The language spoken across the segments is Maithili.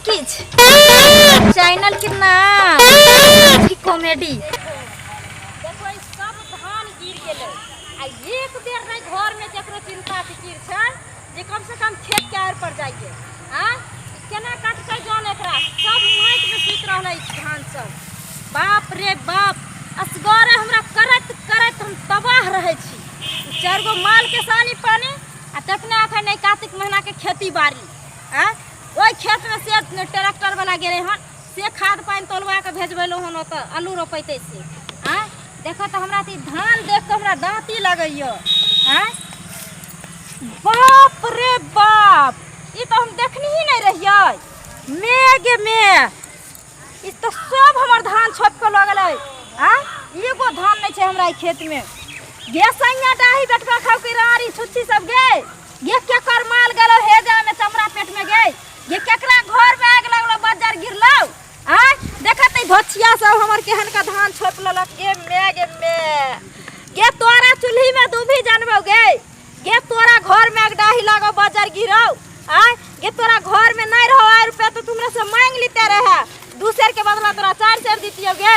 किछु चैनल के नाम की कॉमेडी। देखो ई सब धान गिर गेलै आ एक बेर नहि घर में जकरो चिंता फिकिर छै जे कम से कम खेत के आड़ पर जाइए। आँ केना कटतै जन एकरा, सब माटि में सुति रहलै धान सब। बाप रे बाप, असगरे हमरा करैत करैत हम तबाह रहै छी। चारि गो माल के सानी पानी आ तखने अखन एहि कातिक महीना के खेती बाड़ी। आँ ओहि खेत में से ट्रैक्टर वाला गेलै हन, से खाद पानि तोलवा के भेजबेलहुँ हन ओतऽ आलू रोपेतै से। आँ देखो तऽ हमरा तऽ ई धान देख कऽ हमरा दाँती लगैया। आँ बाप रे बाप, ई तऽ हम देखने ही नहि रहियै। मेघ में ई तऽ सब हमर धान छोपि कऽ लऽ गेलै। आँ एगो धान नहि छै हमरा ई खेत में। गे सैया डाही बेटवा खाउ के रारी छुच्छी सब गे, गे केकर माल गेलो हेजा में चमड़ा पेट में गे, गे केकरा घर में आगि लगलो बज्जर गिरलो। आँ देखत ई धोछिया सब हमर केहन का धान छोपि लेलक। गे मे गे मे गे तोरा चूल्ही में दूभी जानबौ गे, गे तोरा घर में आगि डाही लागो बज्जर गिरौ। आँ गे तोरा घर में नहीं रहो आय रुपया तो तुमरे से मांग लेते रहे, 2 सेर के बदला तोरा 4 सेर दितियो गे।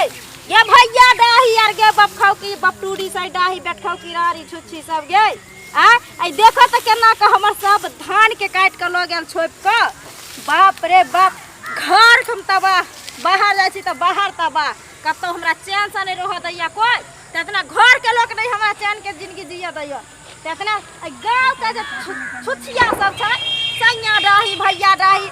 गे भैया डाही यार गे बाप खाओ की बपटूरी से डाही बैठो की रारी छुच्छी सब गे। आँ आई देखो तो केना के हमर सब धान के काट के लऽ गेल छोपि के। बाप रे बाप, घर के हम तबाह, बाहर जाइ छी तऽ बाहर तबाह, कतौ हमरा चैन से नहीं रहऽ दैया कोई। तेतना घर के लोक नहीं हमरा चैन के जिंदगी जिया दैया। तेतना गाँव के जे छुछिया सब छै, सैया डाही भैया डाही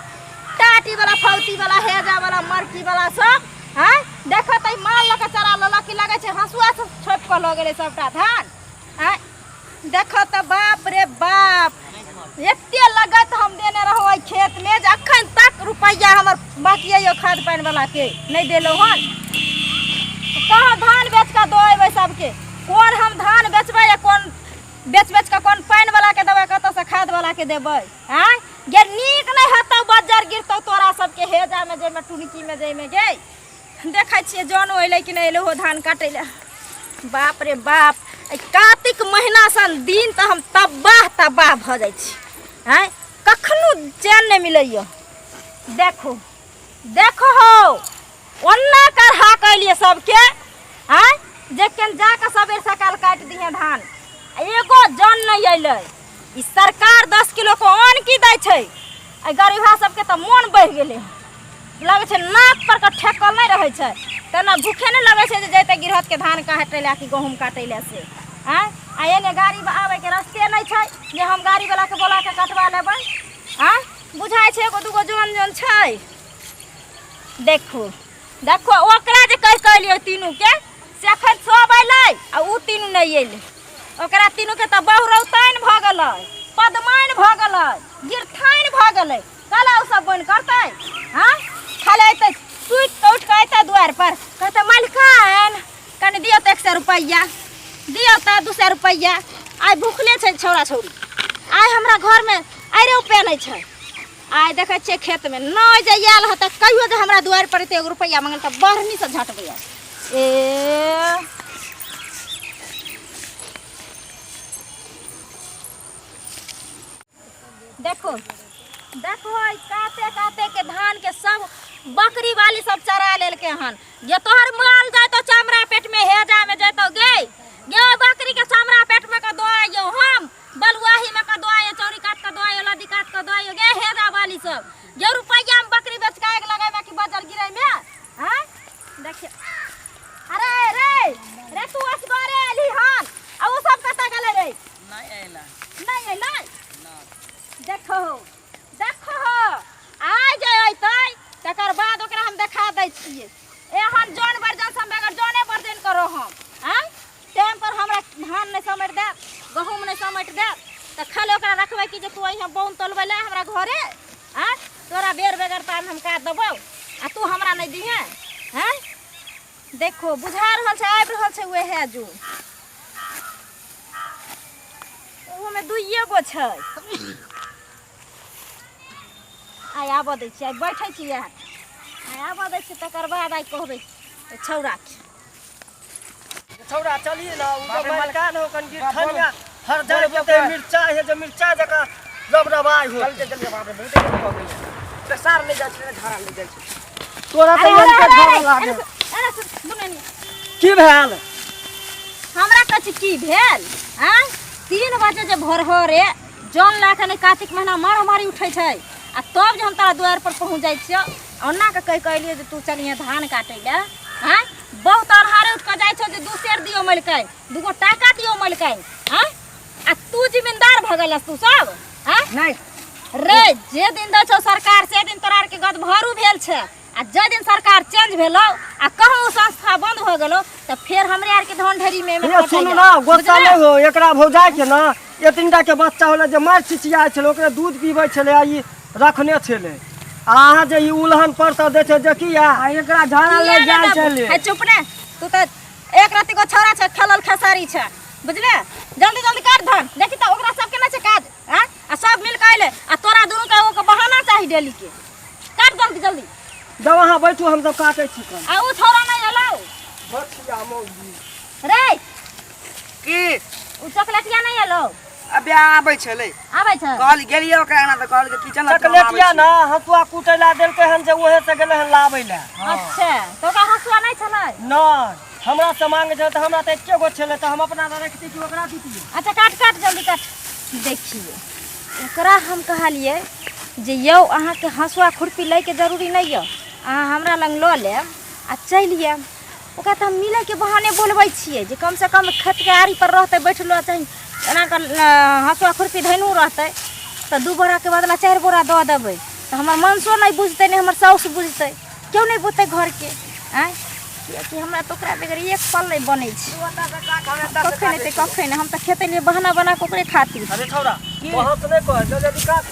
टाटी वाला फौती वाला हेजा वाला मरकी वाला सब। हाँ देखो तऽ माल लऽ के चरा लेलक कि लगै छै हँसुआ से छोपि कऽ लऽ गेलै सबटा धान। हाँ देखो तऽ बाप रे बाप, एते लगत हम देने रहौ एहि खेत में जे अखन तक रुपैआ हमर बाकी अइ खाद पानि वाला के नहीं देलहुँ हन। कहाँ धान बेच कऽ दऽ अयबै सबके, कोन हम धान बेचबै या कोन बेच बेच कऽ कोन पानि वाला के देबै, कतऽ से खाद वाला के देबै। आँय गे नीक नहि हेतौ, बज्जर गिरतौ तोरा सबके हेजा में जाहिमे टुनकी में जाहिमे गे। देखै छियै जनो अयलै कि नहि अयलै हो धान काटै लए। बाप रे बाप, एहि कातिक महीना सन दिन तऽ हम तबाह तबाह भऽ जाइ छी। आँय कखनो चैन नहि मिलैया। देखो देखो हो ओन्ना करहा कैलिए सबके। आँय जे केन जाकऽ सबेर सकाल काटि दिहे धान, एगो जन नहि अयलै। ई सरकार 10 किलो के अन्न की दै छै, एहि गरीबा सबके तऽ मोन बढ़ि गेलै। लगै छै नाक पर के ठेकल नहि रहै छै, तेना भूखे नहि लगै छै जे जैतै गिरहत के धान काटै लए कि गहूँम काटै लए से। आँय आ एने गाड़ी आबैके रस्ते नहि छै जे हम गाड़ी वाला के बोला के कटवा लेबै। आँय बुझाइ छै एगो दूगो जन जन छै। देखो देखो ओकरा जे कहि कऽ एलियै तीनू के से अखन सब अयलै आ उ तीनू नहि अयलै। ओकरा तीनू के तऽ बहु रौताइन भऽ गेलै, पदमाइन भऽ गेलै, गिरथाइन भऽ गेलै। कला ओ सब बन करतै। हाँ खाली अयतै सुति कऽ उठि कऽ अयतै दुआरि पर, कहतै मालिकाइन कनि दियौ तऽ 100 रुपैआ दियौ तऽ 200 रुपैआ। आइ भुखले छै छौड़ा छौड़ी, आइ हमरा घरमे आइ रुपैआ नहि छै। आइ देखै छियै खेतमे नहि जे आयल हँ तऽ कहियो जे हमरा दुआरि पर एतै एगो रुपैआ मङ्गल तऽ बढ़नीसँ झटबै। ए देखो देखो ई काते काते के धान के सब बकरी वाली सब चरा लेलके हन। जे तोहर माल जैतो चमड़ा पेट में हेजा में जैतो गे, गे बकरी के चमड़ा पेट में के दो आइयो, हम बलुआही में के दो आइयो, चौरी काट के दो आइयो, लदी काट के दो आइयो गे हेजा वाली सब। जे रुपैया में बकरी बेच के आगि लगाय में कि बजर गिरे में। हाँ देखियो, अरे रे रे तू असगरे एली हन आ उ सब कतऽ गेलै रे? नहीं अयला। नहीं अयलै? देखो देखो आइ जे अयतै तकर बाद ओकरा हम देखा दै छियै। एहन जन वर्जन सब बगैर जने वर्जन करो हम। आँय टाइम पर हमरा धान नहि समेट देत, गहूँम नहि समेट देत तऽ खाली ओकरा रखबै कि जे तू अइहे बौन तोलबै लए हमरा घरे। आँय तोरा बेर बेगर तान हम काट देबौ आ तू हमरा नहि दिहे। आँय देखो बुझा रहल छै आबि रहल छै उएह जो ओहोमे दुइए गो छै। आइ आबऽ दै छियै, आइ बैठै छियै, आइ आबऽ दै छियै, तकर बाद आइ कहबै छौड़ाके। छौड़ा चलिए ना, उ बाप रे, मलकान हो कन बाप रे। गिरथनिया हर जगह बोल, पे बोल। मिर्चा है, जो मिर्चा जका रबरबाई हो। चलते चलते, बाप रे, बहुते भऽ गेलै। पेसार ले जाइ छै, झाड़ा ले जाइ छै। तोरा अरे तऽ अरे एनके अरे झाड़ा अरे लागल। अरे सुन, सुन, की भेल? हमरा कहै छै की भेल? आँय, 3 बजे जे भोर हो रे जन लए कऽ नहि कार्तिक महीना मारामारी उठै छै आ तब जे हम तोरा दुआरि पर पहुँच जाइ छियौ, ओना कऽ कहि कऽ एलियै जे तू चलिहे धान काटै लए। आँय, बहुत अन्हारे उठि कऽ जाइ छौ जे 2 सेर दियौ मलिकाइन, 2 गो टाका दियौ मलिकाइन। आँय, आ तू जिम्मेदार भऽ गेलस तू सब? आँय नहि रे, जे दिन दै छौ सरकार से दिन तोरा आरके गदभरू भेल छै, आ जे दिन सरकार चेंज भेलौ आ कहूँ संस्था बंद भऽ गेलौ तऽ फेर हमरे आरके धान ढेरी में ये सुनू ना, गुस्सा नहि हो। एकरा भौजाइ के ना एतनीटा के बच्चा होलै जे मारि चिचियाइ छलै, ओकरे दूध पीबै छलै आ ई रखने छलै। आ अहाँ जे ई उलहन पर तऽ दै छै जे की आ एकरा झाड़ा ले जाइ छलै। हे चुप ने, तू तऽ एक राति को छौड़ा छै, खेलल खेसारी छै, बुझले? जल्दी जल्दी काट धान। देखी तऽ ओकरा सबके नहि छै काज। आँय, आ सब मिल कऽ अयलै आ तोरा दुनू के एगो बहाना चाही डेली के। काट जल्दी जल्दी। जब अहाँ बैठू, हम सब काटै छी कन। आ उ छौड़ा नहि एलौ? बचिया मौगी रे। की? उ चॉकलेटिया नहि एलौ? अबे आबै छलै। आबै छै? कहल गेलियै ओकरा अंगना तऽ कहलकै कि चल चॉकलेटिया ना हंसुआ कुटै ला देलकै हन, जे ओहे से गेलै हन लाबै ला। अच्छा, तऽ ओकरा हंसुआ नहि छलै? नहि, हमरा से मांगे छै तऽ हमरा तऽ एके गो छलै, तऽ हम अपना लए रखती कि ओकरा दितियै? अच्छा काट काट जल्दी काट। देखिए, ओकरा हम कहलियै जे यौ अहाँके हँसुआ खुरपी लैके जरूरी नहि यऽ, अहाँ हमरा लग लऽ लेब आ चलि आयब। ओकरा तऽ हम मिलैके बहाने बोलबै छियै जे कमसँ कम खेतके आड़ीपर रहतै बैठलो, चाहे एना कऽ हँसुआ खुरपी धैनू रहतै तऽ 2 बोराके बदला 4 बोरा दऽ देबै, तऽ हमर मनसो नहि बुझतै, नहि हमर साउस बुझतै, केओ नहि बुझतै घरके। आँय, किएकि हमरा तऽ ओकरा बगैर एक पल नहि बनै छै। कखन एतै कखन, हम तऽ खेत एलियै बहाना बना कऽ ओकरे खातिर। अरे छौड़ा, बहस नहि कर, जल्दी जल्दी काट।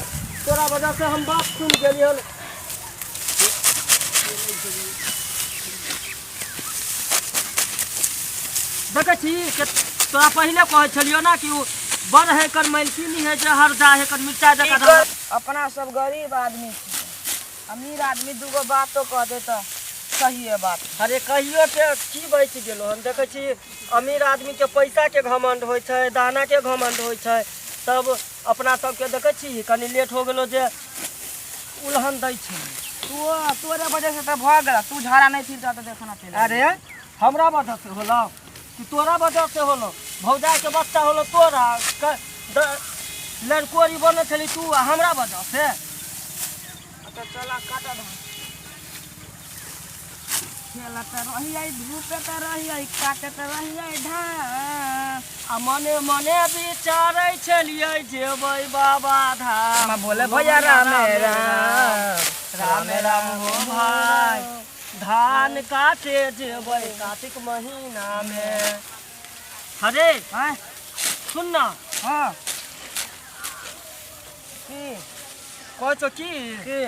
तोरा वजह से हम बात सुन गेलियै हन। देखै छी के तोरा पहिले कहै छलियौ ना कि ओ बड़ है कर मलकिनी है जे हर जा है कर मिर्चा जकाँ की अपना सब गरीब आदमी छी, अमीर आदमी दूगो बातो कह दे तऽ सहिए बात। अरे कहियो के की बचि गेलो हन? देखै छी अमीर आदमी के पैसा के घमंड होइ छै, दाना के घमंड होइ छै, तब अपना सबके देखै छी कनि लेट हो गेलो जे उलहन दै छै। तू तोरे वजह से तऽ भऽ गेल, तू झाड़ा नहि फिरता तऽ देखना चलि। अरे हमरा वजह से होलो कि तोरा वजह से होलो? भौजाई के बच्चा होलो तोरा, लड़कोरी बनल छली तू आ हमरा वजह से। अच्छा चला काटा धान। खेलत रहियै, धूपैत रहियै, काटैत रहियै धान। आ मने मने विचारै छलियै जेबै बाबा धाम। बोले भैया रामे राम रामे राम हो भाई, धान काटे जेबै कार्तिक महीना में। अरे आँय? सुन ना। हाँ की? कहै छौ की की?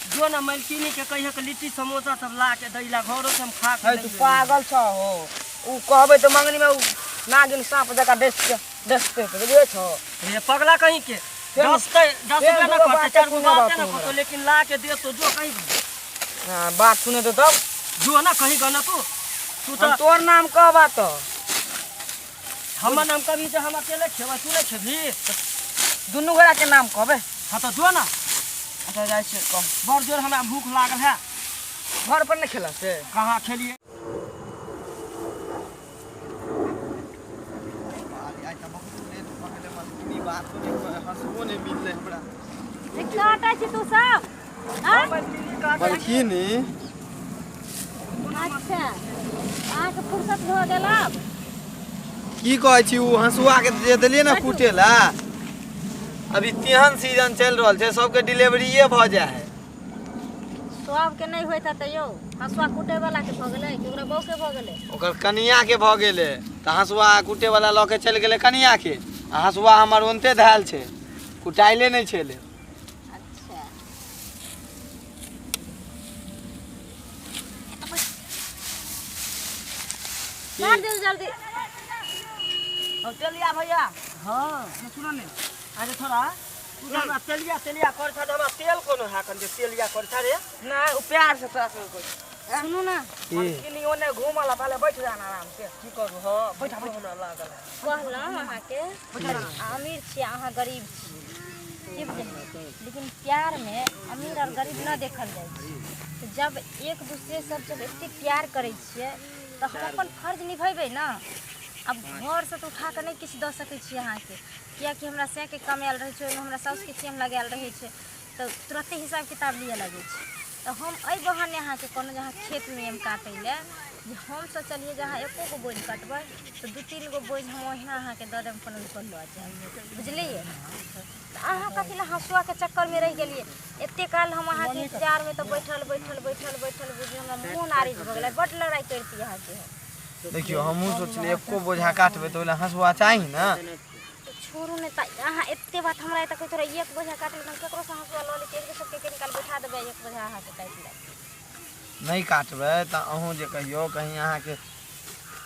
जो ना मलकिनी के कहिए के लिट्टी समोसा सब ला के दैला, घरो से हम खा के है नहीं तू गेलियै। पागल छ हो? उ कहबै तऽ मंगनी में उ नागिन सांप जकाँ डसि के डसते, बुझलियै छौ? रे पगला कहीं के फेर दस ते 10 फेर रुपया ना दूगो करते, बाते 4 गो सुनेबा बाते ना तू करतो, हमरा। लेकिन ला के दे तो जो कहीं। हाँ, बात सुने तो तब जो ना कहीं गना तू तू हम तऽ तोर नाम कहबा तऽ हमर नाम कभी जे हम अकेले खेबै, तू नहि खेबही? दुनू गोरा के नाम कहबै। हाँ तऽ जो ना। अच्छा जाइ छियै कह। बड़ जोर हमरा भूख लागल है। घर पर नहि खेलह से? कहाँ खेलियै? आइ तऽ बहुत लेट भऽ गेलै मलकिनी, बातो नहि कहै, हँसुओ नहि मिललै हमरा। काटै छी तू सब? आँय? मलकिनी। अच्छा, अहाँके फुर्सत भऽ गेल आब? की कहै छी, ओ हँसुआ के जे देलियै ने कुटे ला, अभी तेहन सीजन चलि रहल छै, सबके डिलीवरीए भऽ जाइ है। सबके नहि होइत हेतै यौ। हँसुआ कुटै वाला के भऽ गेलै कि ओकरा बहू के भऽ गेलै? ओकर कनिया के भऽ गेलै तऽ हँसुआ कुटे वाला लऽ के चलि गेलै कनिया के, आ हँसुआ हमर ओनते धयल छै, कुटाइले नहि छलै। अच्छा, काट दियौ जल्दी। अब चलिया भैया। हाँ सुनो ने। अरे थोड़ा तू तऽ हमरा तेलिया तेलिया करै छह, हमरा तेल कोनो है कन जे तेलिया करै छह रे? नहि, उ प्यार से तोरा सब कहै छै। सुनू ना। मलकिनी ओने घूमल, पहले बैठ जा ना आराम से। की करू? हाँ बैठ, हमरा लागल है। कहलहुँ अहाँके, अमीर छी अहाँ, गरीब छी। की बुझलियै? लेकिन प्यारमे अमीर आओर गरीब नहि देखल जाइ छै। तऽ जब एक दूसरे सब जब एते प्यार करै छियै तऽ हम अपन फर्ज निभेबै ने। आब घरसँ तऽ उठा कऽ नहि किछु दऽ सकै छी अहाँके, किएकि हमरा सएके कमायल रहै छै, ओहिमे हमरा साउसके चेन लगायल रहै छै, तऽ तुरते हिसाब किताब लिअ लगै छै। तऽ हम एहि बहाने अहाँके कहलहुँ जे अहाँ खेतमे आयब काटै लए, जे हम सोचलियै जे अहाँ एको गो बोझ कटबै तऽ 2-3 गो बोझ हम ओहिना अहाँके दऽ देब, अपन ओहिपर लऽ जायब, बुझलियै? तऽ अहाँ कथी लए हँसुआके चक्करमे रहि गेलियै? एते काल हम अहाँके इंतजारमे तऽ बैठल बैठल बैठल बैठल बुझियौ हमरा मोन आरिज भऽ गेलै। बड्ड लड़ाइ करितियै अहाँके हम। देखियौ, हमहूँ सोचलियै एको बोझा काटबै तऽ ओहि लए हँसुआ चाही ने। तऽ छोड़ू ने, तऽ अहाँ एते बात हमरा एतऽ कहैत रहियै, एक बोझा काटबै तऽ हम केकरोसँ हँसुआ लऽ लैतियै, एक दोसरके कनि काल बैठा देबै, एक बोझा अहाँके काटि लेब। नहि काटबै तऽ अहूँ जे कहियौ, कहीं अहाँके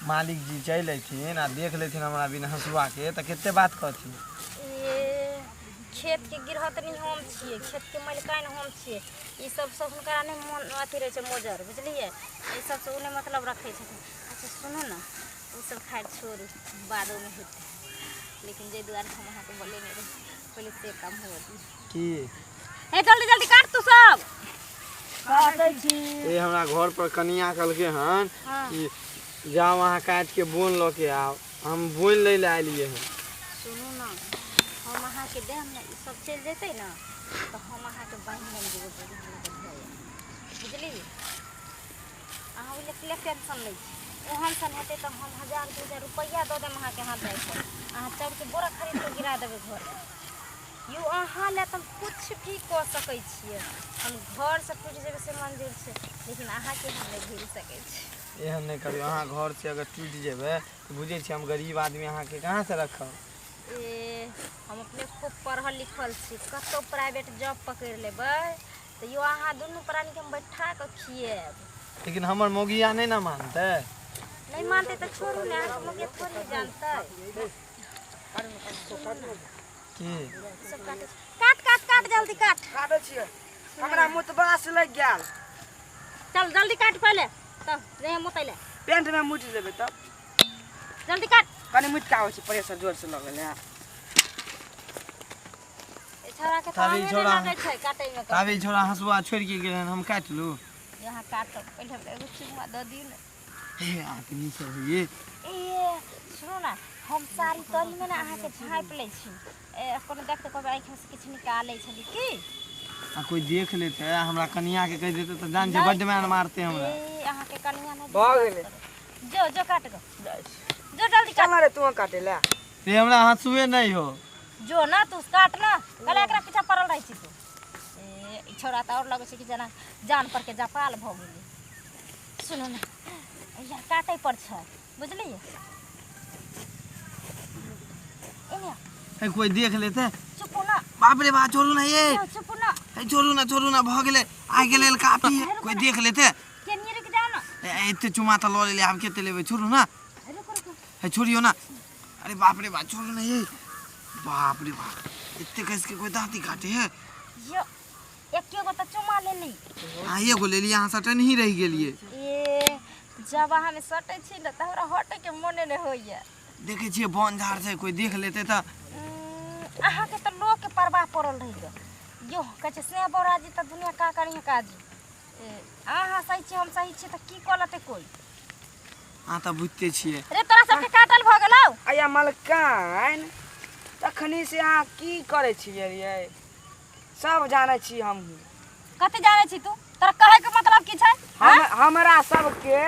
मालिक जी चलि अयथिन आ देख लेथिन हमरा बिना हँसुआके तऽ कते बात कहथिन। ए, खेतके गिरहतनी हम छियै, खेतके मलिकाइन हम छियै। ई सब सब हुनकरा नहि मोन अथी रहै छै मोजर, बुझलियै? एहि सबसँ ओ नहि मतलब रखै छथिन। अच्छा सुनू ने, ओ सब खैर छोड़ू, बादोमे हेतै, लेकिन जाहि दुआरे हम अहाँके बोलेने रही, पहिले से काम हुअ दियौ। की? हे जल्दी जल्दी काट तू सब। काटै छी। ए, हमरा घर पर कनिया कहलकै हन कि जाउ अहाँ काटि के बोन लऽ के आउ, हम बोन लै लए एलियै हन। सुनू ने, हम अहाँके देब ने, ई सब चलि जेतै ने तऽ हम अहाँके बान्हि लेब दूगो बोरी हम लऽ कऽ धऽ, बुझलियै? अहाँ ओहि लए टेंशन लै छी? ओहन सन हेतै तऽ हम 1000-2000 रुपैआ दऽ देब अहाँके हाथ जाइ पर, अहाँ चाउरके बोरा खरीद कऽ गिरा देबै घर। यौ, अहाँ लए तऽ हम किछु भी कऽ सकै छियै। हम घरसँ टूटि जेबै से मंजूर छै, लेकिन अहाँके हम नहि भूलि सकै छी। एहन नहि करियौ। अहाँ घरसँ अगर टूटि जेबै तऽ बुझै छियै हम गरीब आदमी अहाँके कहाँसँ रखब? ए, हम अपने खूब पढ़ल लिखल छी, कतहु प्राइवेट जॉब पकड़ि लेबै तऽ यौ अहाँ दुनू प्राणीके हम बैठा कऽ खिएब। लेकिन हमर मौगिया नहि ने मानतै। नहि मानतै तऽ छोड़ू ने, अहाँके मौगिया थोड़े जानतै। की? सब काटै छै। काट काट काट, जल्दी काट। काटै छियै, हमरा मुतबास लागि गेल। चल जल्दी काट पहिले, तब रे मुतै ले। पेंट में मुटि लेबै तब। जल्दी काट। कनि मुटि आबै छै, प्रेशर जोर से लगल है। ए छौड़ा के तब तऽ ई आमे नहि छौड़ा- लगै छै काटै मे। ताबे ई छोरा हँसुआ छोड़ि के गेल हन, हम काटि लू। यहाँ काटब, पहिले हमरा एगो चुम्मा दऽ दियौ ने। हे, आदमी सब ये। ए सुनू ने, हम साड़ी तरीमे ने अहाँके झाँपि लै छी, ए कोनो देखते कहबै आँखिमे से किछु निकालै छली की। आ कोई देख लेते, हमरा कनिया के कहि देते तऽ जान छै बड्ड मार मारते हमरा। ए, अहाँके कनिया नहि भऽ विश्वास गेलै। करत। जो जो काट गो, जो जल्दी काट। चल रे तू काटे ले। रे, हमरा हँसुए नहि हो। जो ना तू काट ना, कल एकरा पीछा पड़ल रहै छी तू। ए, ई छौड़ा तऽ आओर लगै छै कि जेना जान पर के जपाल भऽ गेलै। सुनू ने यार, काटै पर छै, बुझलियै? एने आ, हे, कोई देख लेते। चुप ना। बाप रे बाप, छोड़ू ना ये। यौ, चुप ना। हे, छोड़ू ना, छोड़ू ना, भऽ गेलै, आइ के लेल काफी है, कोई देख लेते। केनिये रुकि जाओ ना। ए, एते चुमा तऽ लऽ लेले, आब कते लेबै? छोड़ू ना। रुक रुक। हे, छोड़ियौ ना। अरे बाप रे बाप, छोड़ू ना ये। बाप रे बाप, एते कस के कोई दाँती काटे है? यो, एके गो तऽ चुमा लेली। अहाँ एगो लेलियै, अहाँ सटन ही रहि गेलियै। ए, जब अहाँ में सटै छी ने तऽ हमरा हटै के मोने नहि होइए। देखै छियै बन झाड़ छै, कोई देख लेते तऽ। अहाँके तऽ लोकके परवाह पड़ल रहैए यो। कहै छै से बौराजी तऽ दुनिया का करी काजी। ए, अहाँ सही छी, हम सही छी, तऽ की कऽ लेतै कोइ? अहाँ तऽ बुझिते छियै। रे, तोरा सबके काटल भऽ गेलौ? आया मलकाइन, तखनी से अहाँ की करै छियै यै? सब जानै छी हमहूँ। कथी जानै छी तू? तोरा कहै के मतलब की छै? हम हमरा सबके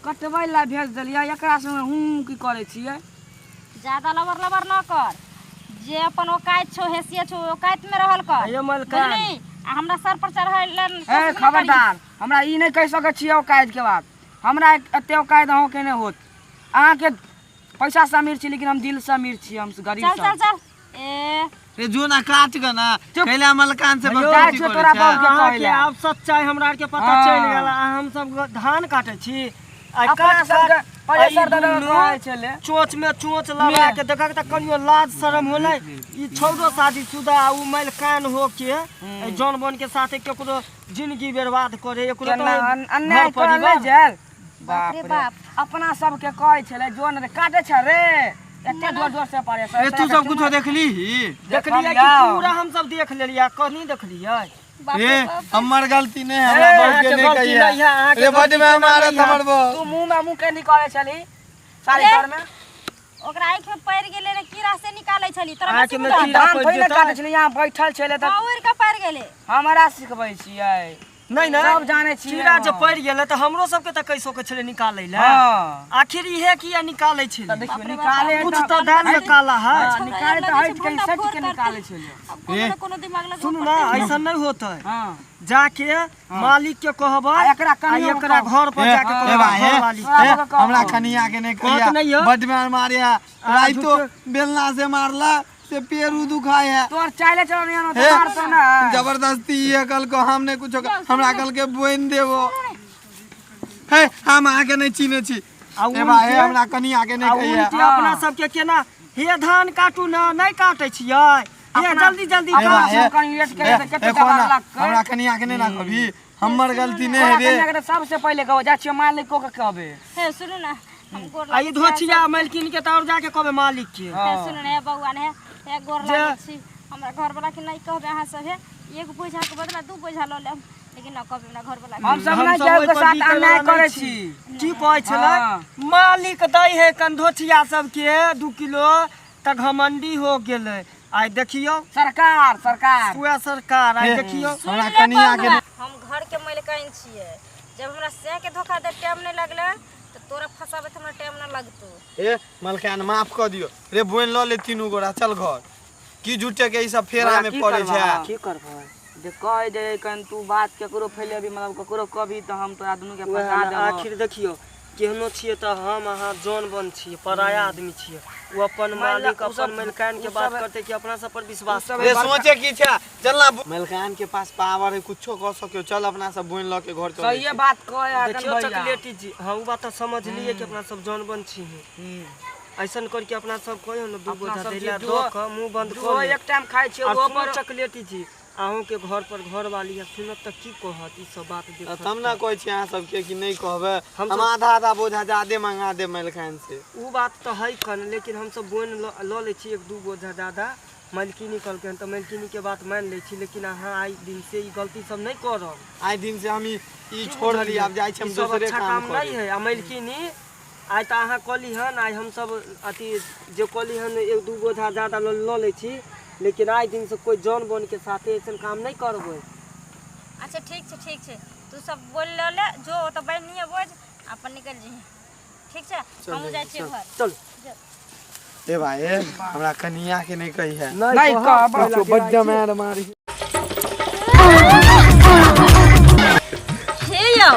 कटबै लए भेज देलियै, एकरा संगे हूँ की करै छियै? ज्यादा लबर लबर न कर, जे अपन औकात छौ, हैसियत छौ, औकात में रहल कर। अयो मलकान। बुझली? आ हमरा सर पर चढ़ै लए ए कोशिश नहि करी। खबरदार, हमरा ई नहि कहि सकै छियै औकात के बात। हमरा एते औकात अहूँके नहि होत। अहाँके पैसा से अमीर छी, लेकिन हम दिल से अमीर छी, हम गरीब। चल चल चल, ए रे जो ना, काट के ना। चुप। कैला मलकान से हेलो, बदतमीजी जाइ छियौ करै तोरा छै? बाप के अहाँके कहै लए। आब सच्चाई हमरा आरके पता हाँ। चलि गेल। आ हम सब धान काटै छी आ अपना काट सबके काट प्रेशर आ ई दऽ दऽ दुनू कहै छलै। चोंच में चोंच लगा के देखक तऽ कनियो लाज शरम होलै? ई छौड़ो शादीशुदा आ उ मलकान हो के एहि जौन बोन के साथे केकरो जिंदगी बर्बाद करे, एकरो केना तऽ अन्याय घर करल परिवार नहि जायल। बाप रे बाप रे बाप। अपना सबके कहै छलै जो ने रे काटै छ रे, एते जोर जोर से पड़े ए तू सब कुछो देखली देखलियै कि पूरा हम सब देख लेलियै, कनी देखलियै। बाप ए रे बाप। हमर गलती नहीं है, हमरा ए, बहुत के अहाँके नहीं गलती कहिए। नहीं है, अहाँके रे बड गलती में केना मारत नहीं है? हमर बो तू मुंह में मुंह के निकाले छली सारी अरे। घर में। ओकरा आँखि में पड़ि गेलै रे, कीड़ा से निकालै छली तोरा आँखि बेसी में बुझल? कीड़ा धान पड़ि थोड़ी ने जेतै। काटे छली, यहाँ बैठल छले तऽ पौर के पड़ि गेलै। हमरा सिखबै छियै? नहीं नहीं, सब जानै छियै कीड़ा जे हम। पड़ि गेलै तऽ हमरो सबके तऽ कहि सकै छलै निकालै लए। हाँ। आखिर इहे किया निकालै छलै? तऽ देखियौ निकाले कुछ तऽ दाल में काला है। हाँ, निकाले तऽ लगै हटि छै के भण्डा सटि फोड़ के करतै। निकाले छलै। आब कोनो ने कोनो दिमाग लगबऽ सुनू ना, पड़तै। ऐसा नहीं होतै। हाँ। जाके मालिक के कहबै आ एकरा आ कनियो एकरा कहब। घर पर ए, जाके ए कहबै भाई, ए, घर वाली। ए, कहब। हमरा कनिया के नहीं कहत नहीं कहिया, हो। बड मार मारे है, राइतो बेलना से मारला से पेरू दुखाए है। तोर चाइले चलो नहीं आनो हे, तो मारतो ना। जबरदस्ती ये कल को हमने कुछ हमरा कल के बोइन देबो हे, हम अहाँ के नहीं चिने छी। आ ए भाई, उनके- हमरा कनिया के नहीं आ कहिया। उनके अपना सबके केना हे धान काटू ना, नहीं काटे छियै, हे जल्दी जल्दी ए काट। भाई, ए, कहीं लेट के ए, तऽ कते ए, कोना, दबाव लागतै। हमरा कनिया के नहीं ना कभी, हमर गलती नहीं है तोरा रे। कनिया के तऽ सबसे पहिले कहबो, जाइ छियै मालिको के कहबे। हे सुनू ना, हम गोर आ ई लागै छी। धोछिया मालकिन के तऽ और जाके कहबै मालिक के। हे सुनू ना, हे बौआ ने, हे गोर जे- लागै छी। हमरा घरवला के नहीं कहबै अहाँ सब। हे एक बोझा के बदला दू बोझा लऽ लेब, लेकिन न कहबै हमरा घरवला के। हम सब हम नहि सब केहू ओहि के पर साथ बिकै अन्याय वाला करै नहि छी। की कहै छलै? हाँ। मालिक दै है कंधोछिया सबके 2 किलो तऽ घमंडी हो गेलै। आइ देखियौ सरकार सरकार उएह सरकार, आइ हे, देखियौ। सुन हमरा ले कनिया के बौआ, हम घर के मालिकाइन छियै। जब हमरा सह के धोखा दे टाइम नहीं लगलै तऽ तोरा फंसाबै तऽ हमरा टाइम न लगतौ। ए मलकान माफ कऽ दियौ रे, बोइन लऽ ले तीनू गोरा चल घर। की झूठे के ई सब फेरा में की पड़े करबह? छै? की करबह जे कह दे कन तू बात केकरो फैलेबी, मतलब केकरो कहबी तऽ हम तोरा दुनू के उएह फंसा ने, देबो। आखिर देखियौ केहनो छियै तऽ हम अहाँ जौन बन छियै, पराया आदमी छियै। ओ अपन मानि ला, मालिक उ अपन सब- मालिकाइन के उ बात सब- करतै कि अपना सब पर विश्वास उ सब- रे सोचे की छै, चल ना, मलकान के पास पावर है, कुछो कर सकियो, चल अपना सब बोइन लऽ के घर चल। सहिए बात कह देखियौ चॉकलेटी जी, हाँ उ बात तऽ समझलियै कि अपना सब जौन बन छी। ऐसन करके अपना सब कहियो ने दू अपना बोझा सब दै जे ला दुओ- दऽ कऽ मुँह बंद दू कऽ ले। एक टाइम खाइ छियै और ओहो सुनू पर। चॉकलेटी जी, अहूँ के घर पर घर वाली है, सुनत तऽ की कहत ई सब बात देखत? तब ना कहै छी अहाँ सबके कि नहीं कहबै, हम हम सब- आधा आधा बोझा ज्यादे मंगा देब मलकान से। उ बात तऽ है कन, लेकिन हमसब बोनि लऽ लै छी 1-2 बोझा ज्यादा। मालकिनी कहलकै हन तऽ मालकिनी के बात मानि लै छी, लेकिन अहाँ आइ दिन से ई गलती सब नहि करब। आइ दिन से हम ई छोड़ देली, आब जाइ छी हम ई सब दोसरे अच्छा काम काम नहीं करे। है। आ मालकिनी आइ तऽ अहाँ कहली हन, आइ हमसब अथी जे कहली हन 1-2 बोझा ज्यादा लऽ लै छी, लेकिन आइ दिन से कोइ जौन बोन के साथे ऐसन काम नहि करबै। अच्छा ठीक छै, ठीक छै, तू सब बोल लऽ ले जो ओतऽ बनिए बोझ अपन निकलि जइहे। ठीक छै, हमहूँ जाइ छियै घर। चल। ए भाई, ए, हमरा कनिया के नहीं कही है। नहीं कहब। बड्ड मार मारी। हे यौ,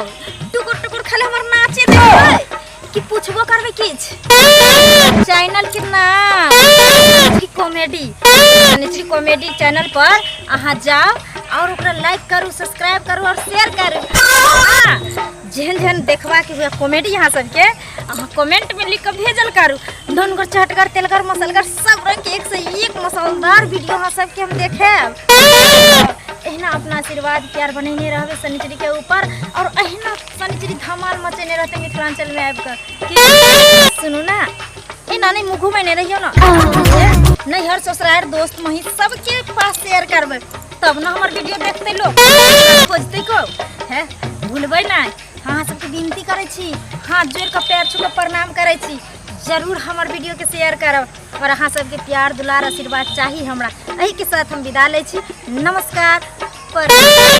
टुकुर टुकुर खाली हमर नाचे देखबै कि पूछबो करबै किछ? चैनल के नाम कॉमेडी सनिचरी कॉमेडी चैनल पर अहाँ जाओ और ओकरा लाइक करू, सब्सक्राइब करू और शेयर करू। हाँ, जेहन जेहन देखबा के हुए कॉमेडी अहाँ सबके अहाँ कमेंट में लिख के भेजल करू। धनगर चटगर तेलगर मसलगर सब रंग के एक से एक मसालेदार वीडियो अहाँ सबके हम देखेब। एहिना अपना आशीर्वाद प्यार बनेने रहबै सनिचरी के ऊपर और एहिना सनिचरी धमाल मचेने रहते मिथिलांचल में आबि कऽ। कि सुनू ना, ए नानी मुँह घुमेने रहियो ना, नैहर ससुरार दोस्त मही सबके पास शेयर करबै तब ना हमर वीडियो देखते लोग खोजते को है। भूलबै ना, अहाँ सबके विनती करै छी, हाथ जोड़ कऽ पैर छू कऽ प्रणाम करै छी, जरूर हमर वीडियो के शेयर करब और अहाँ सबके प्यार दुलार आशीर्वाद चाही हमरा। एही के साथ हम विदा लै छी। नमस्कार। पर